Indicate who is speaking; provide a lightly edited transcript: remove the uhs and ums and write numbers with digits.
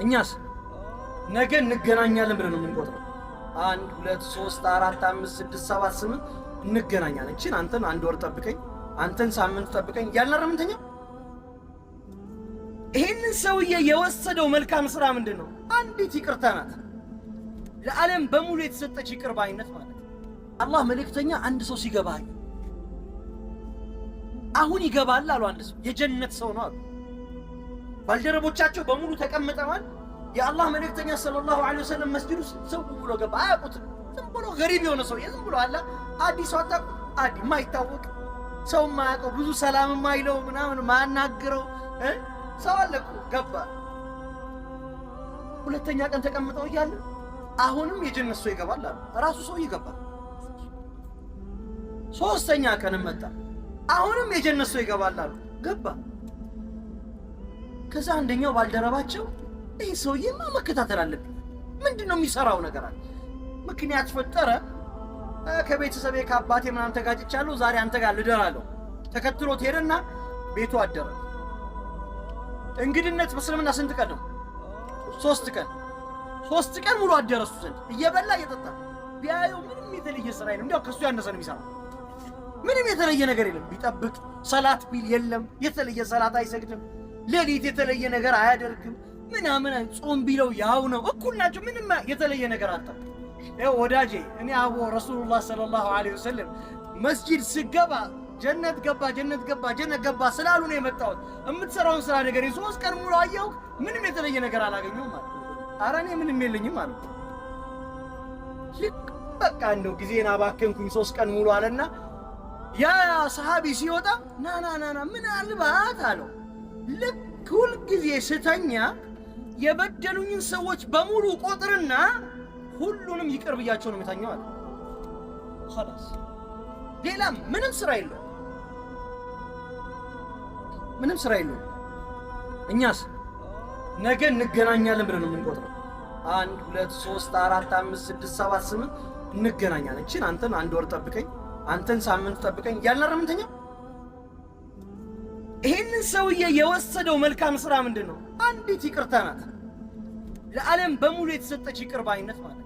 Speaker 1: እኛስ ነገ እንገናኛለን ብለን ነው የምንቆጥረው። 1፣ 2፣ 3፣ 4፣ 5፣ 6፣ 7፣ 8 እንገናኛለን። እችን አንተን አንድ ወር ጠብቀኝ፣ አንተን ሳምንት ጠብቀኝ እያልን አይደል የምንተኛው? ይሄንን ሰውዬ የወሰደው መልካም ስራ ምንድን ነው? አንዲት ይቅርታ ናት። ለዓለም በሙሉ የተሰጠች ይቅር ባይነት ማለት ነው። አላህ መልእክተኛ አንድ ሰው ሲገባ አሁን ይገባል አሉ። አንድ ሰው የጀነት ሰው ነው አሉ። ባልደረቦቻቸው በሙሉ ተቀምጠዋል። የአላህ መልእክተኛ صلى الله عليه وسلم መስጂድ ውስጥ ሰው ብሎ ገባ። አያውቁትም። ዝም ብሎ ገሪብ የሆነ ሰው ዝም ብሎ አለ አዲስ ሰው አታውቁ፣ አዲ የማይታወቅ ሰው የማያውቀው፣ ብዙ ሰላም የማይለው፣ ምናምን ማያናግረው ሰው አለ እኮ፣ ገባ። ሁለተኛ ቀን ተቀምጠው እያለ አሁንም የጀነት ሰው ይገባል አሉ። ራሱ ሰው ይገባል። ሶስተኛ ቀንም መጣ። አሁንም የጀነት ሰው ይገባል አሉ። ገባ። ከዛ አንደኛው ባልደረባቸው ይህ ሰውዬማ መከታተል አለብኝ፣ ምንድን ነው የሚሰራው ነገር አለ። ምክንያት ፈጠረ። ከቤተሰቤ ከአባቴ ምናምን ተጋጭቻለሁ፣ ዛሬ አንተ ጋር ልደር አለው። ተከትሎት ሄደና ቤቱ አደረ። እንግድነት በእስልምና ስንት ቀን ነው? 3 ቀን። 3 ቀን ሙሉ አደረ እሱ ዘንድ እየበላ እየጠጣ። ቢያየው ምንም የተለየ ስራ የለም። እንዲያው ከእሱ ያነሰ ነው የሚሰራው። ምንም የተለየ ነገር የለም። ቢጠብቅ ሰላት ቢል የለም፣ የተለየ ሰላት አይሰግድም። ሌሊት የተለየ ነገር አያደርግም። ምናምን ጾም ቢለው ያው ነው፣ እኩል ናቸው። ምንም የተለየ ነገር አጣ። ይኸው ወዳጄ፣ እኔ አቦ ረሱሉላህ صلى الله عليه وسلم መስጂድ ስገባ ጀነት ገባ፣ ጀነት ገባ፣ ጀነት ገባ ስላሉ ነው የመጣሁት። የምትሰራውን ስራ ነገር 3 ቀን ሙሉ አየሁ፣ ምንም የተለየ ነገር አላገኘሁም አለ። ኧረ እኔ ምንም የለኝም አለ። ልክ በቃ እንደው ጊዜን አባከንኩኝ 3 ቀን ሙሉ አለና ያ ሰሃቢ ሲወጣ ና ና ና ና፣ ምናልባት አለው፣ ልክ ሁልጊዜ ስተኛ የበደሉኝን ሰዎች በሙሉ ቆጥርና ሁሉንም ይቅር ብያቸው ነው የምተኛው አለ። خلاص፣ ሌላ ምንም ስራ የለውም። ምንም ስራ የለውም። እኛስ ነገ እንገናኛለን ብለን ነው የምንቆጥረው። 1፣ 2፣ 3፣ 4፣ 5፣ 6፣ 7፣ 8 እንገናኛለን። እችን አንተን አንድ ወር ጠብቀኝ፣ አንተን ሳምንት ጠብቀኝ እያልን አይደል የምንተኛው? ይሄንን ሰውዬ የወሰደው መልካም ስራ ምንድን ነው? አንዲት ይቅርታ ናት። ለዓለም በሙሉ የተሰጠች ይቅር ባይነት ማለት።